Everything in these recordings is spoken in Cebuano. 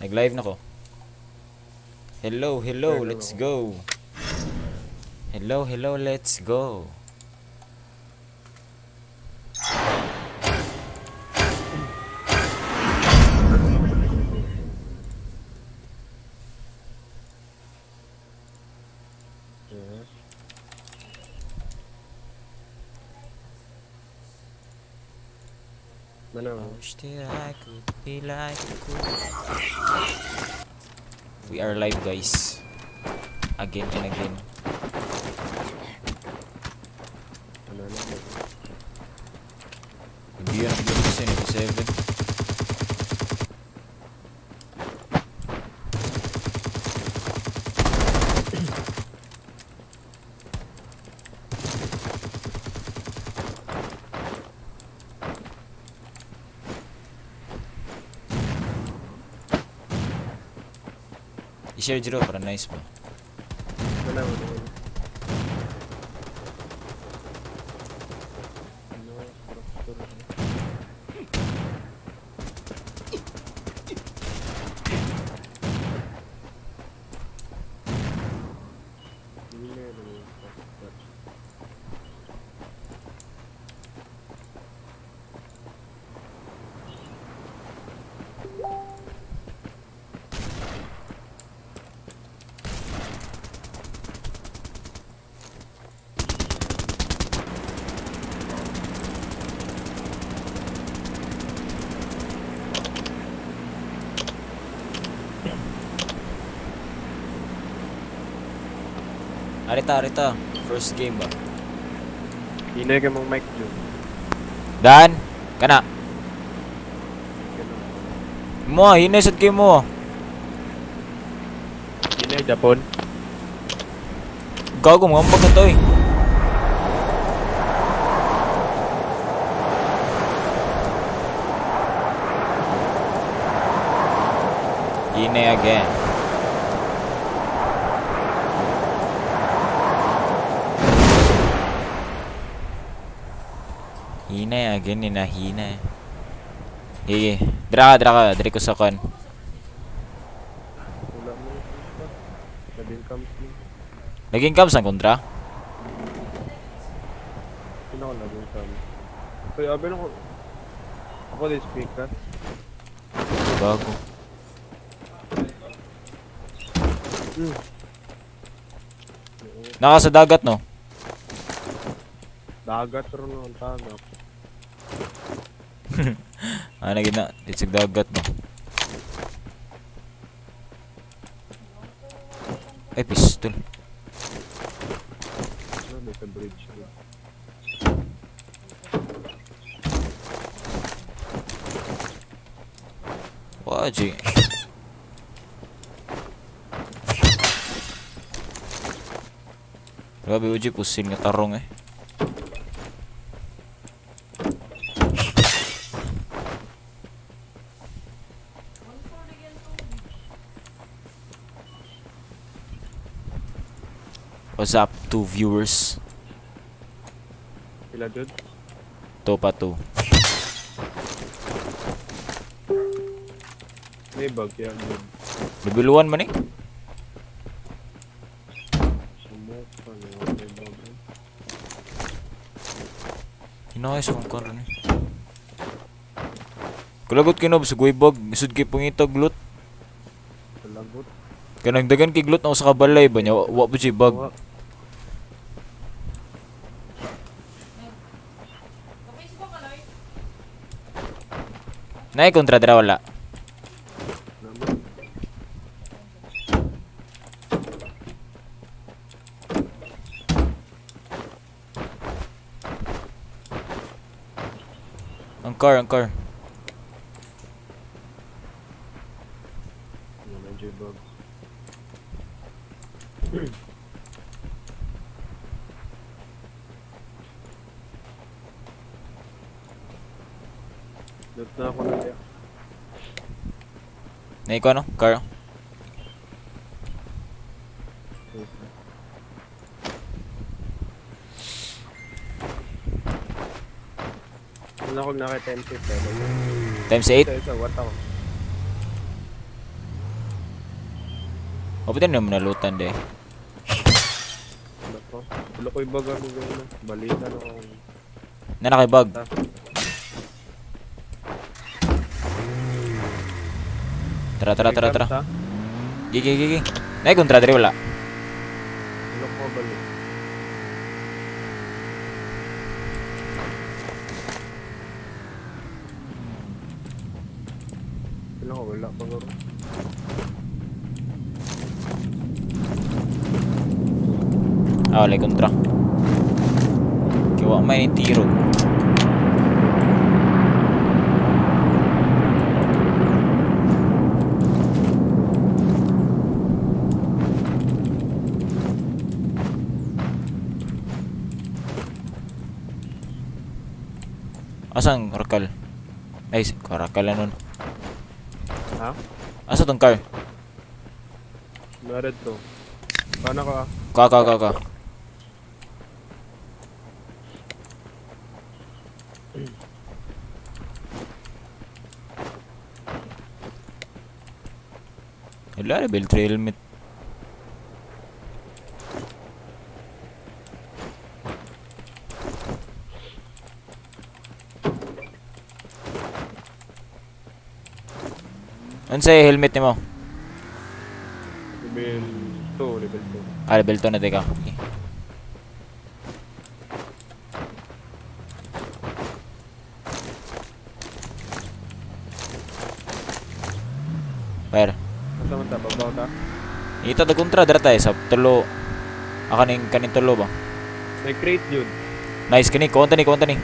Nag-live na ko. Hello, hello, let's go. Hello, hello, let's go. I wish that I could be like cool. We are live, guys. Again and again. Hindi yun ang 77. I-share dito para nice ba? Wala, wala, wala. Arita, arita. First game ba? Hinay ka mong mic, Jun. Dan! Kana! Mo, hinay sad kayo mo. Hinay, Japon. Gago, mga ambag na to eh. Hinay again. Hina again ni nahina. Sige, dra ka, dra ko sa kon. Wala mo. Naging camps ni. Naging camps ang kontra? Sino ko naging camps? So, abi ko. Ako di speaker. Bago. Naka sa dagat no? Dagat ro no, dagat. Ah, naging na. It's dagat no. Ay, pistol. Ano, bridge. Waji. Grabe, uji, pusin nga tarong eh. What's up, 2 viewers? Pila, dude? 2 pa 2. May bug yan, dude. Level 1 man eh. Smoke pa, may bug. Hinakay sa kong karon eh. Kalagot kinob sa guibog, isud kay pangitag loot. Kalagot? Kanagdagan kay loot na sa kabalay ba niya, wa po siya bug. Nay kontra dra wala. Ang car, ang car. Loot na ako na. Naiko ano? Car? Wala akong nakita times 8. Times 8? Ito, what ako? O pwede na mo nalutan de. Wala pa. Wala ko'y bag ano gano'n. Balita na akong... Nana kay bag. Tara tara tara tara. Gigi gigi. Nay kontra diri wala. Wala ko balik. Wala ko wala pa garo. Ah, wala kontra. Kiwa may tiro. Asang rakal? Ay, karakal na nun. Ha? Asa tong car? Nared to. Paano ka? Ka. Wala, level 3 helmet. Unsay helmet nimo? Level 2, level 2. Ah, level 2 na teka. Okay. Fire. Asa man ta babaw ta? Ito ta kontra dira tayo sa tulo. Ah, kaning kaning tulo ba? May crate yun. Nice kini, konta ni, konta ni.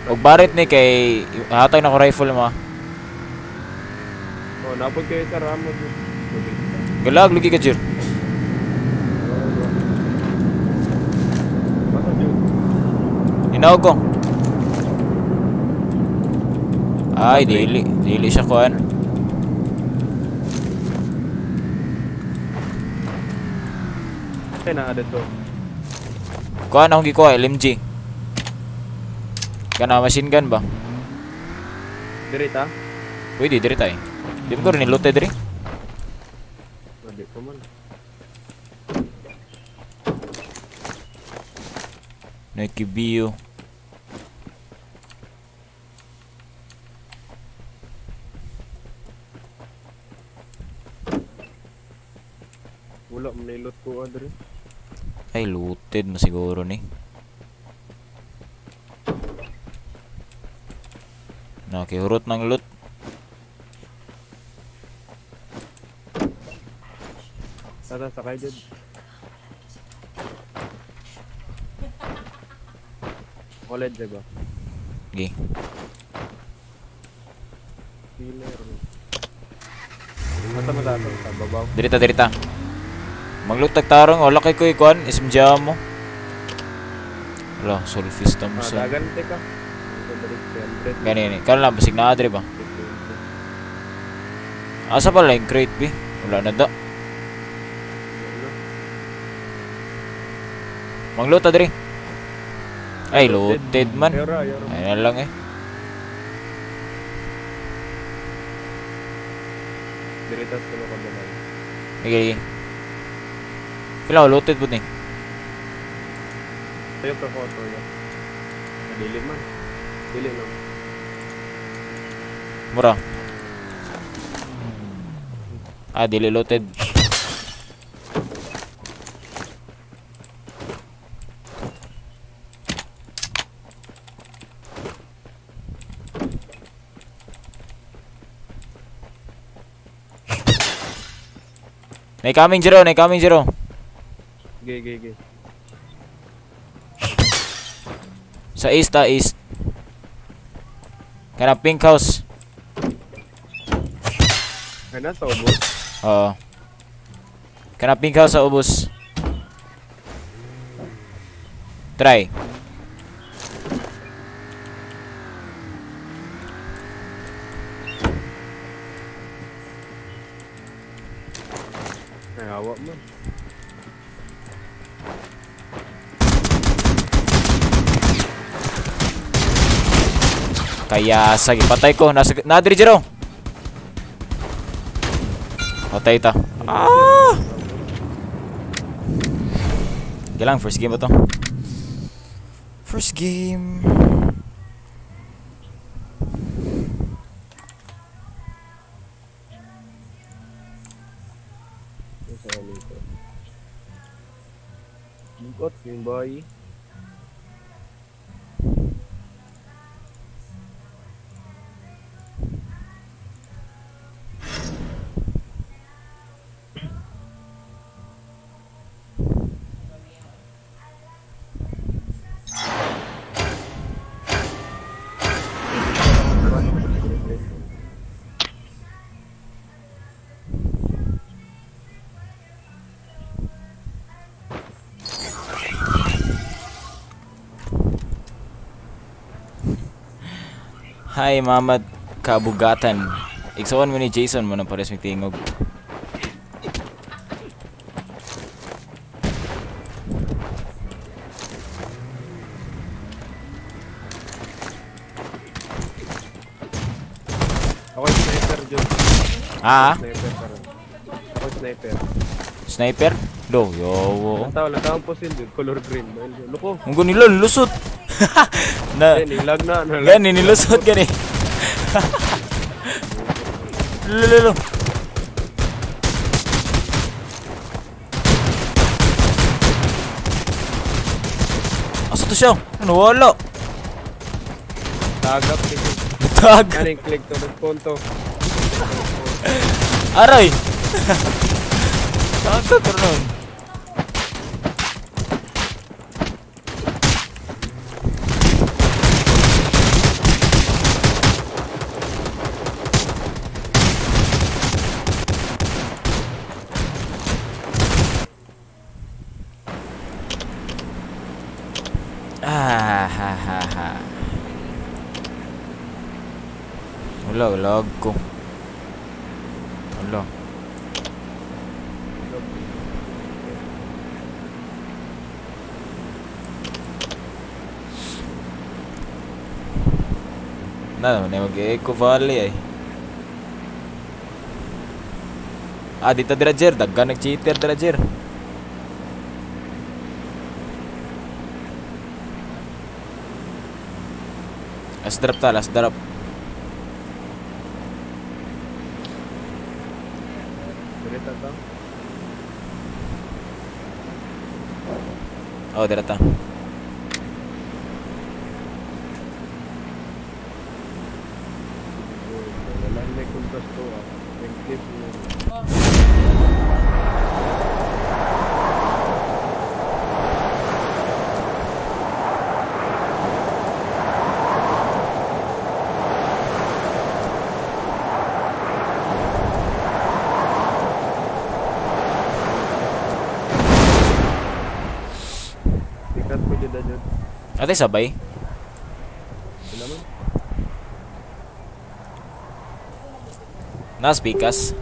Og barit ni kay hatag na ko rifle mo. Oh, napod kayo sa ramo jud. Galag lugi ka jud. Inaw ko. Ay, dili, dili siya kuan. Ay na dito. Kuan akong gikuha LMG. Kana machine gun ba? Diri ta? Pwede diri ta eh. Di mo ko rin nilote diri. Di ko man. Nakibiyo. Wala man nilot ko diri. Ay looted mo siguro ni. Nakihurot ng loot. Tara, sakay dyan. College ba? Okay. Killer. Mata mata sa babaw. Dirita dirita. Maglutag tarong wala kay kuy kuan SMG mo. Wala, Solfis Thompson. Ah, dagan teka. Gani ni. Karon lang basig naa diri ba? Asa pala yung crate B? Wala na da. Mangluta diri. Ay, looted man. Ay na lang eh. Diri tas tulo ka balay. Sige, sige. Pila looted pud ni. Tayo ka photo ya. Dili man. Dili no. Mura. Ah, dili looted. May coming zero, may coming zero. Gay, gay, gay. Sa east, ah, east. Kana pink house. Kana sa ubos? Oo. Kana pink house sa ubos. Try. Ay, awa mo. Kaya sa gipatay ko nasa nadri zero. Patay ta. Ah! Kailangan first game ba to? First game. Bugot yung boy. Hi, Mamad Kabugatan. Igsuon mo ni Jason mo nang pares may tingog. Ako sniper, Jun. Ah? Sniper parang. Ako sniper. Sniper? Do, yo. Lantaw ang pusil, Jun. Color green. Loko. Ang ganila, lusot. Na. Nilag na. Gani, nilusot gani. Lululu. Asa to siya? Ano, wala. Tagap. Tag. Galing click to respond to. Aray. Saan to nun? Ah, ha, ha, ha. Wala, lag ko. Wala. Na, na mag-Echo Valley ay. Ah, dito dira Jer, daghan nag-cheater dira Jer. Last drop ta, last drop. Direta ta. Oh, direta. Wala na kumpas to ah. Clip mo. Ate sabay? Wala man. Nas pikas?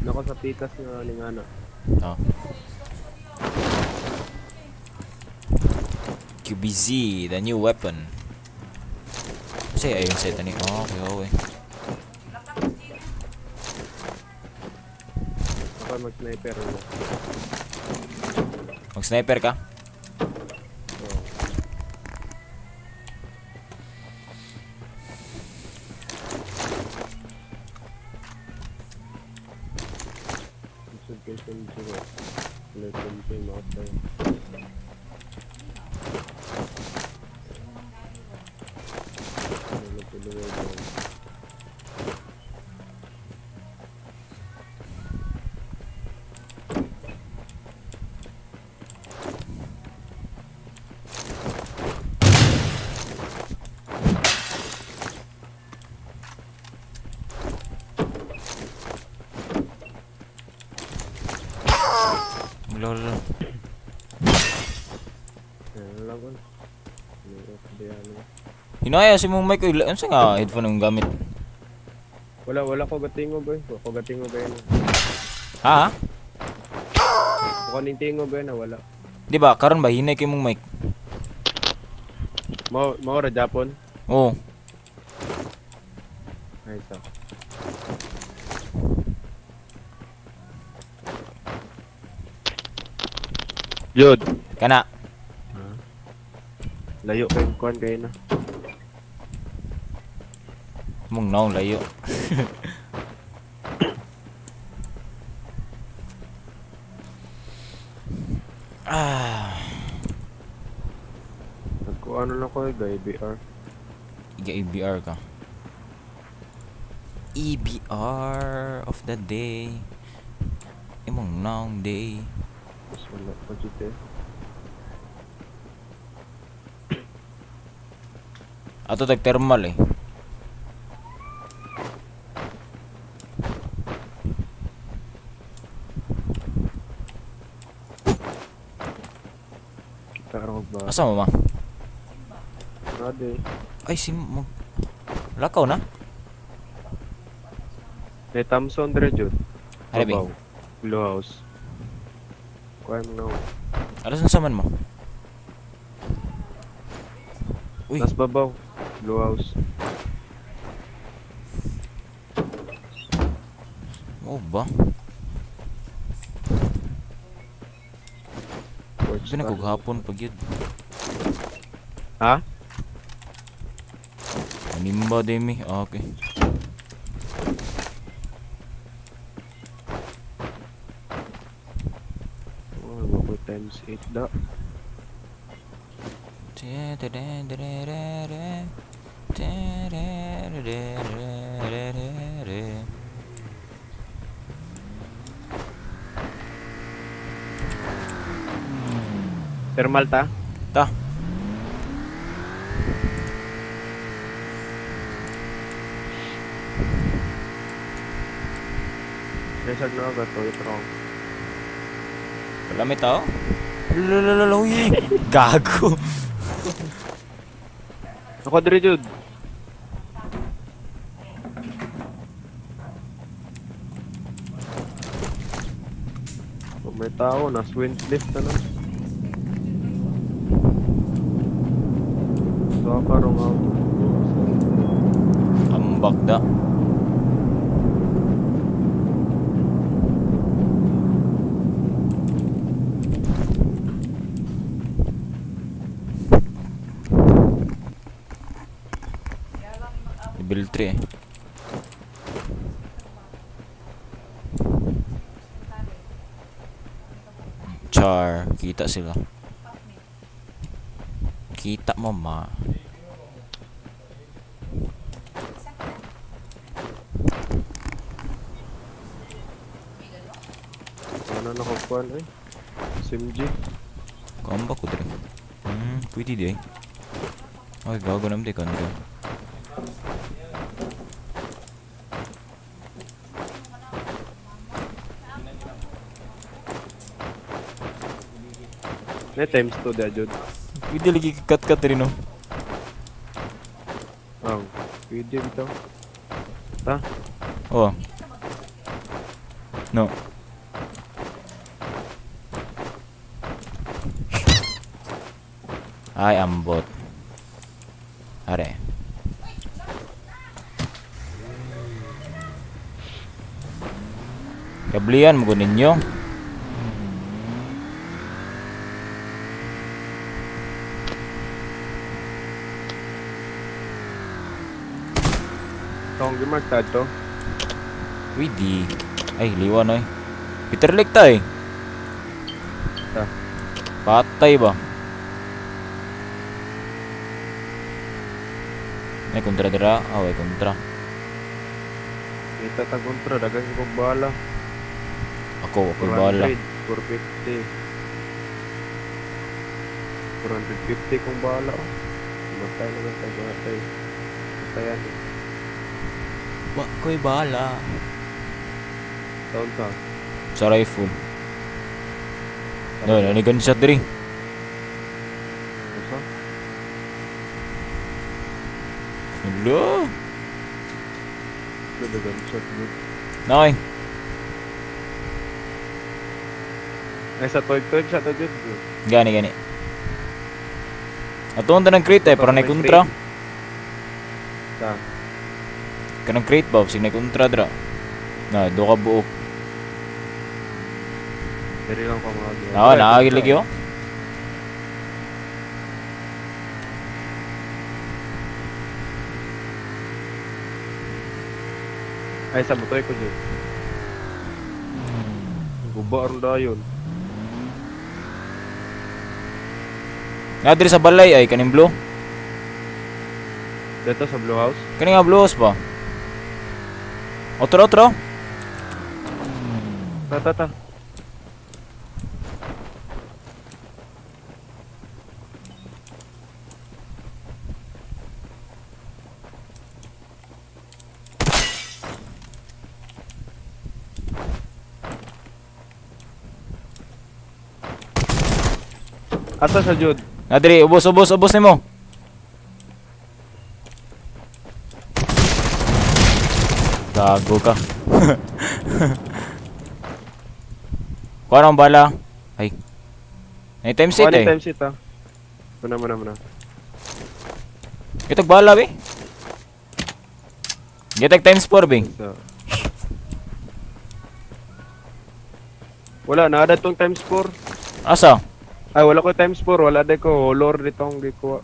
Nako sa pikas nga lingana. Oh. QBZ, the new weapon. Kasi ayun sa ito ni. Oh, okay, okay. Ako mag-sniper. Mag-sniper ka? Lol. Hinaya si mong mic ko. Ano nga headphone ang gamit? Wala ko gatingo boy. Ko gatingo ba yun? Ha? Ko ning tingo ba na wala. Di ba karon ba hinay kay mong mic? Mao ra Japon? Oo. Ay sa. Jod. Kana. Layo kay kuan kay na. Mong naong layo. Ah. Nagkuano lang ko eh, EBR. Iga EBR ka. EBR of the day. Imong naong day. Mas wala pa jud eh. Ato tag thermal eh. Kita ra og ba. Asa mo ma? Nade. Ay sim mo. Lakaw na. May Thompson dire jud. Ari ba? Blue House. Kuan mo na. Alas unsa man mo? Uy. Nas babaw. Blue House. Oh ba? Watch Sabi na kog hapon pag yun. Ha? Animba din mi. Ah, okay. Oh, ako times 8 da. Thermal ta? Ta. Resag na agad to, ito. Wala may tao? Lalalala, uy! Gago! Ako dire jud. Oh, may tao, nas wind lift na lang. So, karong auto. Ambak da. Level 3 eh. Char, kita sila. Kita mo ma. Ano nakakuan eh? SMG. Kamba ko dire. Pwede di eh. Ay, gago naman di kan ka. May times 2 da jud. Pwede lagi cut-cut rin no. Oh, pwede bitaw. Ta? Oh. No. Ay, ambot. Are. Kablian mo ninyo. Tong gimark ta to. Pwede. Ay, liwan oy. Peter Lake ta eh. Ta. Patay ba? Ay, kontra dira. Ah, ay, kontra. Kita ta kontra dagan kog bala. Ako, ako'y bala. 450. 450 kong bala oh. Matay naman tayo, matay. Matayan eh. Wa ko'y bala. Taon ka? Sa rifle. No, no, gunshot diri. Asa? Hello? Ganda gunshot bro. Nay. Ay sa 12-12 sa to jud bro. Gani gani. Ato ang crate eh, para na kontra. Ta. Kanang crate ba, sig na kontra dra. Na, do ka buok. Diri lang ko mga. Na, naagi lagi oh. Ay, sa butoy ko dyan. Guba aron dayon. Nga diri sa balay ay kaning blue. Dito sa blue house. Kani nga blue house ba? Otro otro. Ta ta ta. Asa sa jud? Nga diri, ubos ubos ubos nimo. Gago ka. Kuha ng bala. Ay. May time set eh. Time set ah. Muna muna muna. Gitag bala be. Gitag times 4 be. Wala na ada tong times 4. Asa? Ay wala ko times 4, wala de ko holor dito ang gikuha.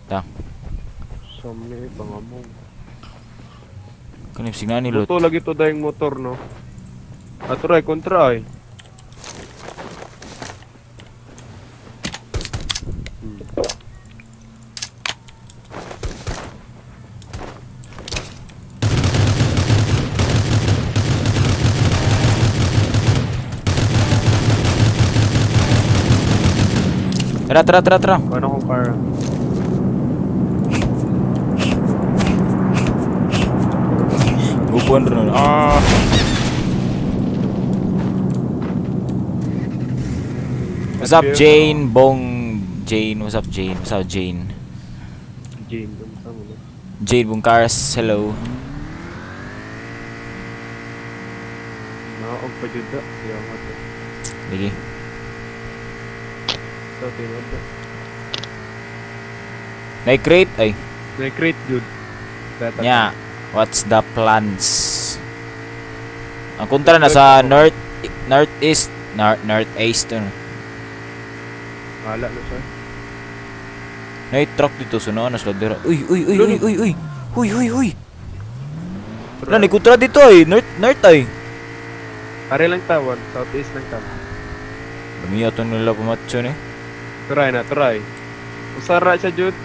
Ta. Somni pangamong. Kanip signa ni lot. Luto lagi to dayong motor no. Aturay kontra ay. Tara tara tara tara. Paano kung car? Gupuan rin. Ah. What's up Jane? Bong Jane, what's up Jane? What's up Jane? Jane, kamusta mo na? Jane Bungkaras, hello. Naog pa jud da. Siya nga to. Lagi. Sa tinod da. Nay-crate ay. Nay-crate jud. Nya, what's the plans? Ang kontra na sa north northeast, northeast ano. Wala na siya. Nay truck dito so na sila dira. Uy uy uy uy uy uy. Uy uy uy. Wala ni kontra dito ay, north north ay. Are lang tawan, southeast lang ta. Dami ato nila pumatso ni. Turay na, turay. Usara siya jud.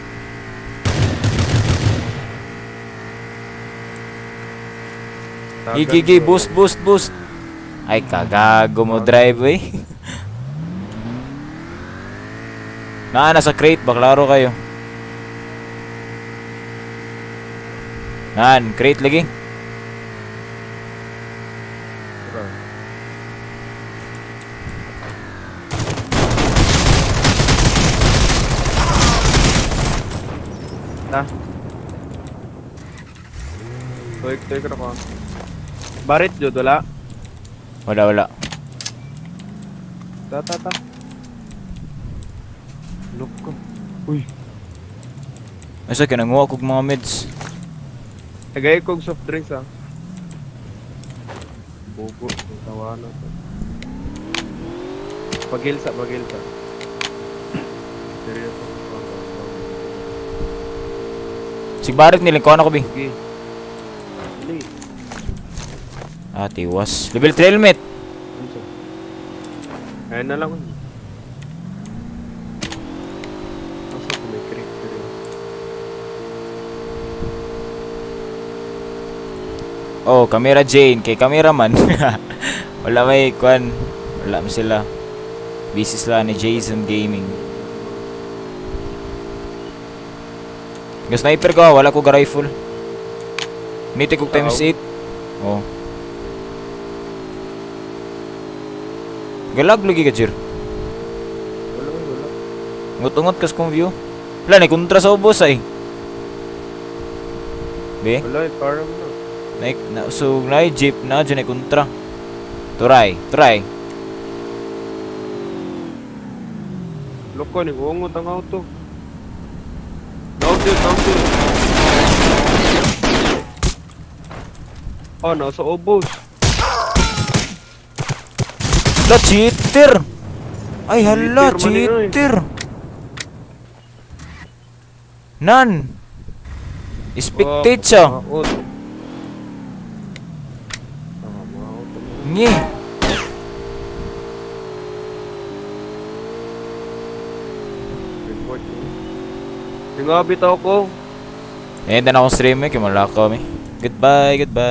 Gigi, boost, boost, boost. Ay, kagago mo drive eh. Naa nasa crate ba? Klaro kayo. Naan, crate lagi. Ta. Toy, toy ko na ko. Barit jud wala? Wala wala. Ta ta ta. Look ko. Uy. Asa ka nanguha kog mga meds. Tagay kog soft drinks ah. Bugo, tawa na to. Pagilsa, pagilsa. Seryoso. Sigbarit niling kuha na ko bi. Sige. Dili. Ah, tiwas. Level 3 helmet. Ayun na lang. Asa ko may creek diri. Oh, camera Jane kay cameraman. Wala may kwan. Wala man sila. Busy sila ni Jason Gaming. Yung sniper ko, wala ko ga rifle. Nite ko times 8. Oh. Galag lagi ka, Jir. Wala, wala. Ngut-ngut kas kong view. Wala, ni kontra sa ubos ay. Be? Wala, parang na. Na, so, na jeep na, dyan ay kontra. Turay, turay. Loko, nag-uungot ang auto. Naog yun, naog yun. Oh, nasa ubos. La, cheater! Ay, hala, cheater! Nan! Spectate siya. Nye. Report mo. Tingabi tao ko. Eh, dan akong stream eh, kay malakaw mi. Goodbye, goodbye.